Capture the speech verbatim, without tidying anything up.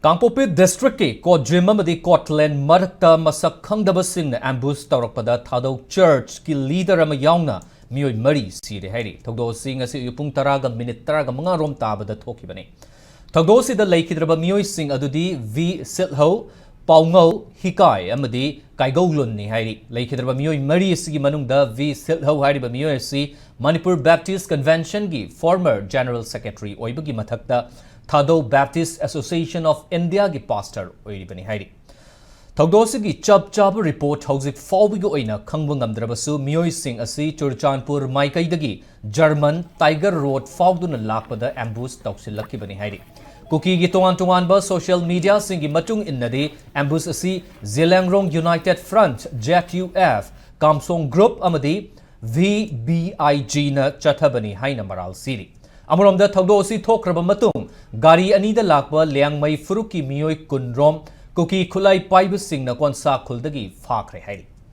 ꯀꯥꯡꯄꯣꯛꯄꯤ ꯗꯤꯁꯇ꯭ꯔꯤꯛꯀꯤ ꯀꯣꯠꯖꯤꯝ ꯑꯃꯗꯤ ꯀꯣꯠꯂꯦꯟ ꯃꯔꯛꯇ ꯃꯁꯛ ꯈꯪꯗꯕꯁꯤꯡꯅ ꯑꯦꯝꯕꯨꯁ ꯇꯧꯔꯛꯄꯗ ꯊꯥꯗꯧ ꯆꯔꯆꯀꯤ ꯂꯤꯗꯔ ꯑꯃ ꯌꯥꯎꯅ ꯃꯤꯑꯣꯏ ꯃꯔꯤ ꯁꯤꯔꯦ ꯍꯥꯏꯔꯤ꯫ ꯊꯧꯗꯣꯛ ꯑꯁꯤ ꯉꯁꯤ ꯑꯌꯨꯛ ꯄꯨꯡ ꯇꯔꯥꯒ ꯃꯤꯅꯤꯠ ꯇꯔꯥꯒ ꯃꯉꯥ ꯔꯣꯝ ꯇꯥꯕꯗ ꯊꯣꯛꯈꯤꯕꯅꯤ꯫ ꯊꯧꯗꯣꯛ ꯑꯁꯤꯗ ꯂꯩꯈꯤꯗ꯭ꯔꯕ ꯃꯤꯑꯣꯏꯁꯤꯡ ꯑꯗꯨꯗꯤ ꯚꯤ ꯁꯤꯠꯍꯧ, ꯄꯥꯎꯉꯧ ꯍꯤꯀꯥꯏ ꯑꯃꯗꯤ ꯀꯥꯏꯒꯧꯂꯨꯟꯅꯤ ꯍꯥꯏꯔꯤ꯫ ꯂꯩꯈꯤꯗ꯭ꯔꯕ ꯃꯤꯑꯣꯏ ꯃꯔꯤ ꯑꯁꯤꯒꯤ ꯃꯅꯨꯡꯗ ꯚꯤ ꯁꯤꯠꯍꯧ ꯍꯥꯏꯔꯤꯕ ꯃꯤꯑꯣꯏ ꯑꯁꯤ ꯃꯅꯤꯄꯨꯔ ꯕꯦꯞꯇꯤꯁ ꯀꯟꯚꯦꯟꯁꯟꯒꯤ ꯐꯣꯔꯃꯔ ꯖꯦꯅꯔꯦꯜ ꯁꯦꯀ꯭ꯔꯦꯇꯔꯤ ꯑꯣꯏꯕꯒꯤ ꯃꯊꯛꯇ ꯊꯥꯗꯧ ꯕꯦꯞꯇꯤꯁ ꯑꯦꯁꯣꯁꯤꯌꯦꯁꯟ ꯑꯣꯐ ꯏꯟꯗꯤꯌꯥꯒꯤ ꯄꯥꯁꯇꯔ ꯑꯣꯏꯔꯤꯕꯅꯤ ꯍꯥꯏꯔꯤ꯫ ꯊꯧꯗꯣꯛ ꯑꯁꯤꯒꯤ ꯆꯞ ꯆꯥꯕ ꯔꯤꯄꯣꯔꯠ ꯍꯧꯖꯤꯛ ꯐꯥꯎꯕꯒꯤ ꯑꯣꯏꯅ ꯈꯪꯕ ꯉꯝꯗ꯭ꯔꯕꯁꯨ, ꯃꯤꯑꯣꯏꯁꯤꯡ ꯑꯁꯤ ꯆꯨꯔꯆꯥꯟꯄꯨꯔ ꯃꯥꯏꯀꯩꯗꯒꯤ ꯖꯔꯃꯟ ꯇꯥꯏꯒꯔ ꯔꯣꯗ ꯐꯥꯎꯗꯨꯅ ꯂꯥꯛꯄꯗ ꯑꯦꯝꯕꯨꯁ ꯇꯧꯁꯤꯜꯂꯛꯈꯤꯕꯅꯤ ꯍꯥꯏꯔꯤ꯫ ꯀꯨꯀꯤꯒꯤ ꯇꯣꯉꯥꯟ ꯇꯣꯉꯥꯟꯕ ꯁꯣꯁꯤꯌꯦꯜ ꯃꯤꯗꯤꯌꯥꯁꯤꯡꯒꯤ ꯃꯇꯨꯡ ꯏꯟꯅꯗꯤ, ꯑꯦꯝꯕꯨꯁ ꯑꯁꯤ Zeliangrong united front, Z U F, Kamson group ꯑꯃꯗꯤ ꯚꯤ ꯕꯤ ꯑꯥꯏ ꯖꯤꯅ ꯆꯠꯊꯕꯅꯤ ꯍꯥꯏꯅ ꯃꯔꯥꯜ ꯁꯤꯔꯤ꯫ ꯑꯃꯔꯣꯝꯗ, ꯊꯧꯗꯣꯛ ꯑꯁꯤ ꯊꯣꯛꯈ꯭ꯔꯕ ꯃꯇꯨꯡ ꯒꯥꯔꯤ ꯑꯅꯤꯗ ꯂꯥꯛꯄ ꯂꯤꯌꯥꯡꯃꯩ ꯐꯨꯔꯨꯞꯀꯤ ꯃꯤꯑꯣꯏ ꯀꯨꯟ ꯔꯣꯝ ꯀꯨꯀꯤ ꯈꯨꯠꯂꯥꯏ ꯄꯥꯏꯕꯁꯤꯡꯅ ꯀꯣꯟꯁꯥ ꯈꯨꯜꯗꯒꯤ ꯐꯥꯈ꯭ꯔꯦ ꯍꯥꯏꯔꯤ꯫